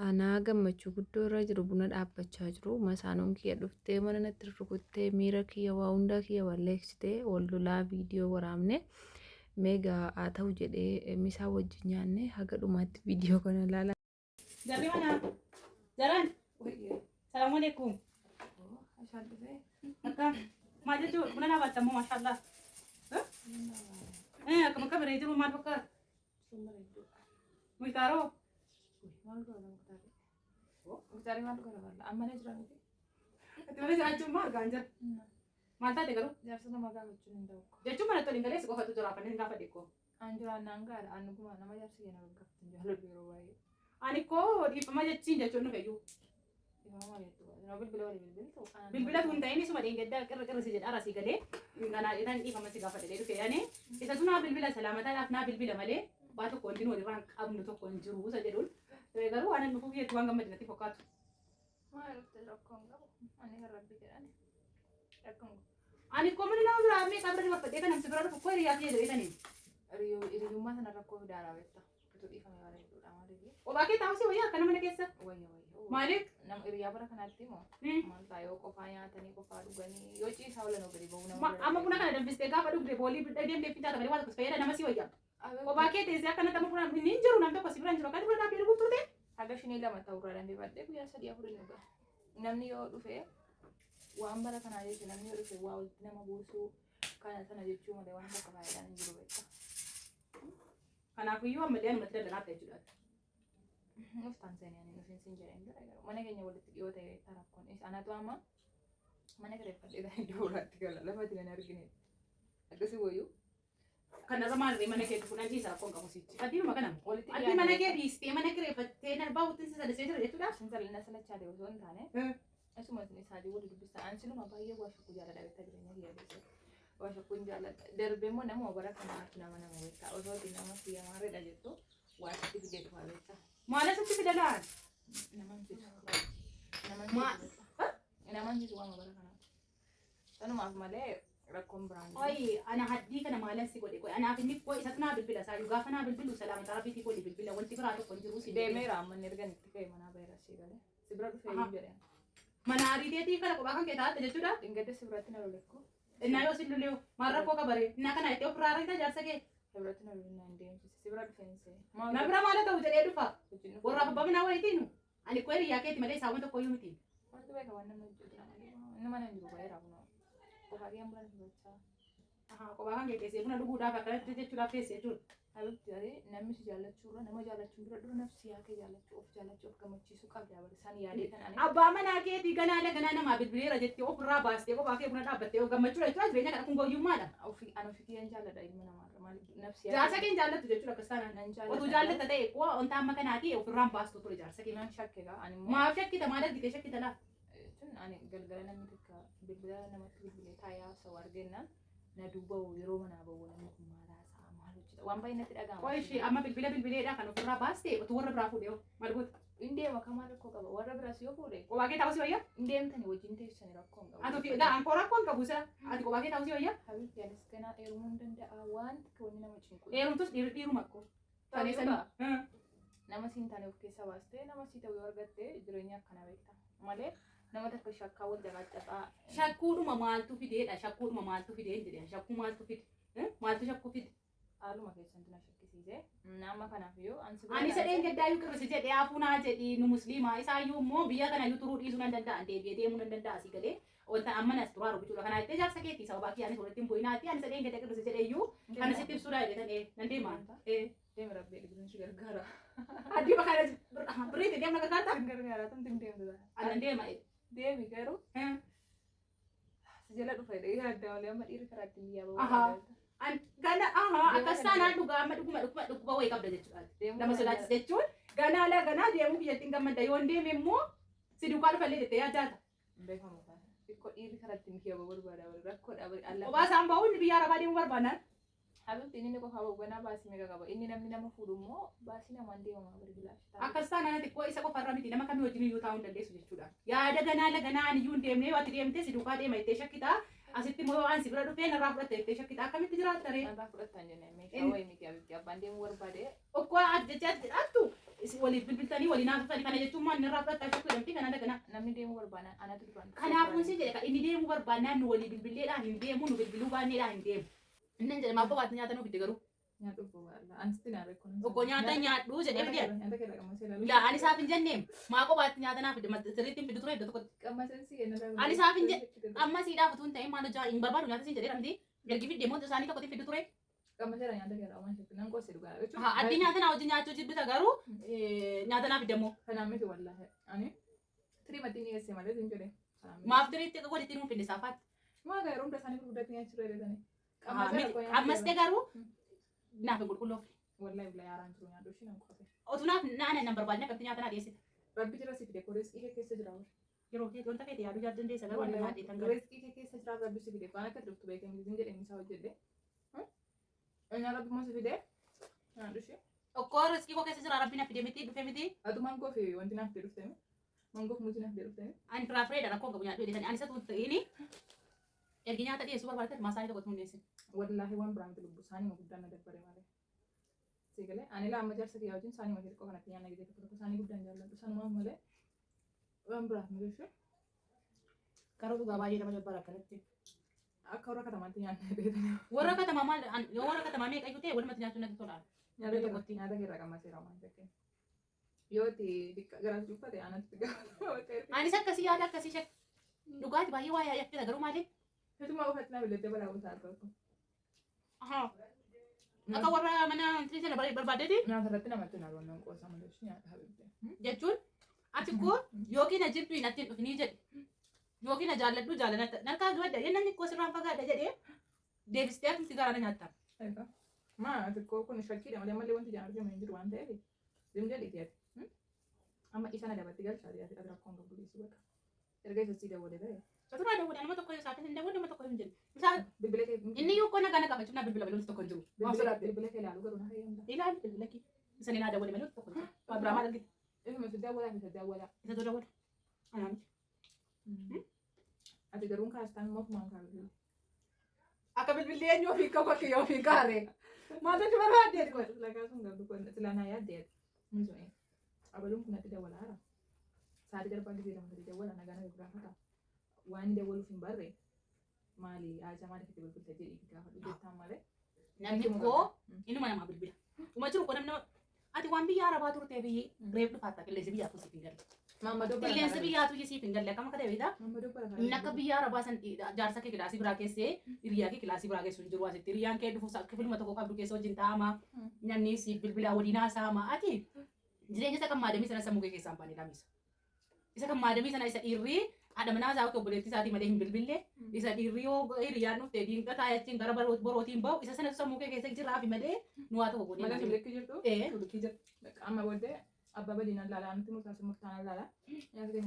Anaa gammachuu guddoo irra jiru buna dhaabbachaa jiru. Masaanuun kiyya dhuftee mana natti rukuttee miira kiyya waa hundaa kiyya balleessitee wal lolaa viidiyoo waraabne. Meegaa haa ta'u jedhee misaa wajjin nyaanne haga dhumaatti viidiyoo kana ilaalaa. Jarri mana. Jaran. Salaamu alaikum. Akka maal jechuun buna naa baatta immoo maashaallah. Eh akkam akka baree jiru maal fakkaata? Muktaaroo. Muktaaree maal godha balla? Amma na jira miti. Ati mana jiraachuun maal argaa hin jira? Maal taate garuu? Jaarsa nama gaafachuun hin ta'u. Jechuun mana toliin galeessi qofatu jira afaan hin gaafadhe koo. An jiraannaan gaadha. An dhuguma nama jaarsi kee na gaggafatu hin jaalladhu yeroo baay'ee. Ani koo dhiifama jechiin jechuun dhufe iyyuu. Dhiifama maal jettu? Nama bilbila walii bilbiltu. Bilbila tun ta'in isuma dheengaddaa qirri qirri si jedha arasii galee ganaa jedhan dhiifama si gaafadhe dhufe ani isa sunaa bilbila salaamataadhaaf naa bilbila malee waa tokko wanti nu walirraa hin qabnu tokko hin jiru isa jedhuun garuu waan inni dhufuuf jettu waan gammade natti fakkaatu. Maal dhufte rakkoo hin qabu. Ani kan rabbi jedhan. Rakkoo hin qabu. Ani koo mana nama biraa meeqa bira dabarfadhee kan namsi bira dhufu koo hiriyaa kiyya jedhee taniin. Hiriyyummaa sana rakkoo fidaaraa beekta. Utuu dhiifame waan hedduudha maaliif? Kophaa kee taa'uu si wayyaa akkana mana keessa. Wayya wayya. Maaliif? Nama hiriyaa bara kanaatti moo maal ta'a yoo qofaa nyaatanii qofaa dhuganii yoo ciisaa oolan gadi ba'uu nama bira Amma buna kana danfistee gaafa dhugde boolii bidda deemtee fincaata malee waa tokko si fayyada nama si wayya. Kophaa kee teessee akkana nama buna inni hin jiru nam tokko si bira hin jiru akkana buna dhaabdee dhuguuf turte. Haga shinii lama ta'urraa dandeeffadhee guyyaa sadii afur hin dhuga. Namni yoo dhufe waan bara kanaa jechuun namni yoo dhufe waa walitti nama buusuu kana sana jechuu malee waan tokko faayidaan hin jiru beekta. Kanaafiyyuu ammallee anumatti daldalaatti jechuudha. Nuftaan seenee ani nufiin sin jedheen ture garuu mana keenya walitti dhiyoo ta'e beektaa rakkoon isa anatu amma mana kireeffadhee ta'e iddoo biraatti gala lafatti nan argine akkasii wayyuu. Kanarra maal ree mana kee dhufuudhaan dhiisa rakkoon qabu sichi. Addiinuma kana. Walitti Addi mana kee dhiistee mana kireeffattee nan bahutti si sadasee jira jechuudha. Sin salina salachaa ta'e osoo hin taane asuma isin isaa wali dubbistan an siluma baay'ee waa shakkuu jaalladha beektaa jireenya kiyya keessatti. Waa shakkuu hin jaalladha. Darbee immoo nama bara kanaatti nama nama beektaa osoo ati nama kiyya maarreedha jettu waa sitti fidee dhufaa beektaa. Maal asitti fida laal? Nama hin fidu. Nama hin fidu. Nama hin fidu waama bara kanaatti. Sanumaaf malee rakkoon biraan jiru. Qoyi ana haddii kana maalan si godhe qoyi anaaf inni qoyi isatu naa bilbila isaayyuu gaafa naa bilbilu salaamata rabbiitii godhi bilbila wanti biraa tokko hin jiru siin jedhee. Deemeera amma inni erga itti ka'e manaa baheera sii galee. Si bira dhufee Aha. hin jedheen. Mana ariiteetii kana kophaa kan kee taa'atte jechuudha. Dhingedde si biratti na lolekko. Innaa yoo sin luleewu maal rakkoo qabaree innaa kana itti ofirraa ariita jaarsa kee. Si biratti na lolina hin deemsise. Si bira dhufeen see. Na bira maal ta'u jedhee dhufa. Wajjin dhufe. Warraaf abbaa minaa wayiitiinu. Ani koo hiriyyaa keeti malee saawwan tokko iyyuu miti. Wanti beeka waan namni hojjetu nama dhiba. Inni mana hin jiru baheera kunoo. Qofaa kiyyan buna dhufachaa. Ahaa, kophaa kan kee teessee buna dhuguudhaaf akkanatti jechuudhaaf teessee jechuudha. Habibti ati namni si jaallachuu irra nama jaallachuun dura dura nafsi yaa kee jaallachuu of jaallachuu of gammachiisuu qabda bari isaan yaadee kan ani. Abbaa manaa keetii ganaa laganaa namaa bilbileera jettee ofirraa baastee kophaa kee buna dhaabbattee of gammachuudha jechuudha jireenya kana kun goyyummaadha. Ofii ani ofii kiyyaan jaalladha ilma namaarra maaliif nafsi yaa Jaarsa kee hin jaallattu jechuudha akkas taanaan. Nan jaalladha. Otuu jaallatta ta'e koo wanta amma kanaatii ofirraan baastu ture jaarsa kee. Nan shakke gaa ani immoo. Maaf shakkita maal argitee shakkita laa? Jechuun ani galgala namni takka bilbila namatti bilbilee taa'ee haasa'u argennaan na duuba yeroo manaa ba'u namni kun maal haasa'a maal hojjeta waan baay'ee natti dhaga'ama. Qoy ishee amma bilbila bilbileedha kan ofirraa baaste otuu warra biraa fuudhee hoo maal goota? Hin deema kamaa rakkoo qaba warra biraas yoo fuudhe Kophaa kee taa'uu si wayya? hin deemtani wajjin teessani rakkoo hin qabu. Ati ofii egaa ankoo rakkoo hin qabu isa ati kophaa kee taa'uu si wayya? Habiibti anis ganaa heerumuu hin danda'a waan takka wanni nama cinqu. Heerumtus dhiirri dhiiruma akkoo. Ta'uu Sanii. Nama siin taane of keessa baastee nama sii ta'u yoo argatte jireenya akkanaa beekta malee nama takka shakkaa wal jalaa cabaa. Shakkuudhuma maaltu fideedha shakkuudhuma maaltu fidee hin jedhe shakkuu maaltu fide maaltu shakkuu fide. Haaluma keessantu na shakkisiise. Amma kanaaf iyyuu an si Ani isa dheengaddaayyuu qirrisi jedhee hafuu naa jedhi nu musliimaa isaayyuu immoo biyya kanayyuu turuu dhiisuu nan danda'a deebi'ee deemuu nan danda'a asii galee wanta amma nas turaa jechuudha. Kanaa jettee jaarsa keetii sababaa kiyyaanis walitti hin bu'inaati ani isa dheengadda qirrisi jedhee iyyuu kana sitti ibsuudhaa jedhee tan nan deema. Deemi rabbi jedhi si gargaara. Addii bakka birriitti deemna gargaarta? Sin gargaara tumti hin deemtu ta'a. Ani nan deema. Deemi garuu si jala dhufa jedhee yaadda malee amma dhiirri karaa ittiin biyyaa Ahaa. ba'uu An gana ahaa akkas taanaan dhugaa amma dhuguma dhuguma dhukkuba wayii qabda jechuudha. Nama sodaachisa jechuun ganaa laa ganaa deemuu biyyattiin gammadda yoo hin deeme immoo si duukaa dhufallee jettee yaaddaata. Beekamu ta'a. Xiqqoo dhiirri karaa ittiin biyyaa ba'uu barbaada bari rakkoodha bari alla. Kophaa isaan ba'uu inni biyya arabaa deemuu barbaadnaan. Habibti inni qofaa ba'u ganaa baasii meeqa qaba inni namni nama fuudhu immoo baasii namaan deemama bari bilaash ta'a. Akkas taanaan ati xiqqoo isa qofarra miti nama kamii wajjin iyyuu taa'uu hin dandeessu jechuudha. Yaada ganaa la ganaa ani iyyuu hin deemnee yoo ati deemte si duukaa deema jettee shakkitaa. Asitti immoo yoo ani si bira dhufee narraa fudhatta jettee shakkitaa akkamitti jiraatta ree? Narraa fudhattan jennee meeshaa wayii miti habibti abbaan deemuu barbaade. Okkoo ati jechaa ati jedhaattu Waliif bilbiltanii waliin haasoftan kana jechuun maal narraa fudhattaa jechuu jedhamti kana dagana. Namni deemuu barbaanaan anatu duraan. Kanaafuu si jedhe kan inni deemuu barbaannaan nu walii bilbilleedhaan hin deemu nu bilbiluu baanneedhaan hin deemu. Inni jedhe maaf qofaatti nyaata nuuf fidde garuu. Nyaata obbo Baala. Ansitti naa beeku. Obbo nyaata nyaadhu jedhee fidee. Nyaata keerra qammasee ilaalu. Laa ani isaaf hin jenneem maa qofaatti nyaata naaf fidde sirriitti hin fiddu ture iddoo tokkotti. Qammaseen si kenna. Ani isaaf hin jedhe amma siidhaaf utuu hin ta'in maal hojjaa hin barbaadu nyaata siin jedhee ramti ergi fidde immoo isaanii tokkotti fiddu ture. Qammaseera nyaata keerra waan shakki nan qoose dhugaa. Haa addi nyaata naa wajjin nyaachuu jibbita garuu nyaata naaf fidde immoo. Kanaan miti wallaahi. Ani tirii maddii ni geesse malee siin jedhe. Maaf diriitti akka walitti nuuf fidde saafaatti. Maa yeroo hunda isaanii gurguddatti nyaachuu dheedatanii. Ammas ta'e garuu naaf hin qulqulloofne. Wallaahi bilaay haaraan jiru nyaadhu ishee nan qoose. Otuu naaf naan nan barbaadne akkamitti nyaata naa dhiyeessite. Rabbi jira si fide koo riskii kee keessa jira. Yeroo keetti wanta feete yaaduu yaaduu dandeessa garuu ani nyaadhee tan galu. Riskii kee keessa jira rabbi si fide waan akka dhuftu beekee miti jedhee isaa hojjedhe. Inni rabbi immoo si fide nyaadhu ishee. Okkoo riskii koo keessa jira rabbi na fide miti dhufe miti. Atu maangoo fi wanti naaf fide dhufte maangoo fi muuzii naaf fide dhufte. Ani firaafireedha rakkoo qabu nyaadhu jedhanii ani isa tuun ta'ini ergi nyaata dhiyeessuu barbaadde maasaa tokko tuun dhiyeessin. Wallaahi waan biraa miti lubbu isaanii guddaan na dabbare malee. Siigalee ani laa amma jaarsa kiyyaa wajjin isaanii xiqqoo kanatti nyaanna gidee tokko tokko isaanii guddaan jaalladhu sanumaaf malee waan biraaf miti ishee. Garuu dhugaa baay'ee nama dabbara akkanatti. Akka warra katamaatti nyaanna beekanii. Warra katamaa maal yoo warra katamaa meeqa iyyuu ta'e walumatti nyaachuun natti tola. Nyaata keerra qammaseera waan ta'eef. Yoo itti garaa cuuffate anatti gaafatama. Anis akkasii yaada akkasii shak dhugaati baay'ee waa yaadda garuu maaliif? Heddummaa qofatti na bilbiltee balaa gosa tokko. Akka warra mana sana barbaaddeeti. Nyaata irratti namatti hin argannu qoosa malee nyaata habibte. Jechuun ati koo yookiin ajibdu hin attiin dhufinii jedhe yookiin jaalladhu jaalladha narkaa dubadda yennaan koo sirraan fagaadha jedhee deebistee akkamitti garaa na nyaatta. Maa xiqqoo kun shakkiidha malee malee wanti jaan argamu hin jiru waan ta'eef zim jedhiiti ati. Amma isa na dabatti galchaa ati rakkoon qabdu dhiisuu bakka. Erga isa sii dawwalee ta'e. Suuraa dawwadee nama tokko isaafis hin dawwadee nama tokko hin jiru. Isaa Bilbila kee inni yoo qonna kana qabachuun na bilbila malee tokko hin jiru. Waan sodaadhe. bilbila kee ilaaluu garuu na fayyadamta. Ilaali bilbila kee. Isa ni naa dawwadee malee tokko hin jiru. Waan biraa maal argite? Isuma si dawwalaa fi isa dawwalaa. Isa tu dawwada. Anaa miti. Ati garuu kaastaan immoo ofumaan kaa'u. Akka bilbilli eenyu ofii qabu akka yoo ofii kaare. Maaltu si barbaadde kun? Sila kaasuun qabdu kun sila naa yaadde ati. Misoomee. Abaluun kun ati dawwalaara. Sa'aatii darbaa gisee lama sadii dawwala nagaa na gaafata. Waan dawwaluuf hin barre maali haja maaliif itti bilbilta jedhii gaafadhu jettaan malee. Namni koo inuma namaa bilbila. Uma jiru koo namni ati waan biyya arabaa turtee biyyi reef dhufaata qilleensi biyyaa siif hin galle. Maammadoo bara Qilleensi biyyaatu siif hin galle akkam akka ta'e beektaa? Maammadoo bara Inni akka biyya arabaa san jaarsa kee kilaasii biraa keessee hiriyaa kee kilaasii biraa keessu hin jiru asitti hiriyaan kee dhufu kifiluma tokko qabdu keessa wajjin taa'ama namni siif bilbilaa waliin haasa'ama ati jireenya isa kan maadamii sana sammuu kee keessaa hin baane lamisa. Isa kan maadamii sana isa dhiirri haadha manaa isaa obboleettii isaatii malee hin bilbille isa dhiirri yoo hiriyaan dhufte diinqa taayachiin gara borootiin bahu isa sana sammuu kee keessa jiraafi malee nu waa tokko Mana godhee. sullikki jirtu. Ee sullikki jira. Amma booddee abbaa badiin allaalaa nuti murtaasa murtaan allaalaa. Nyaata keenya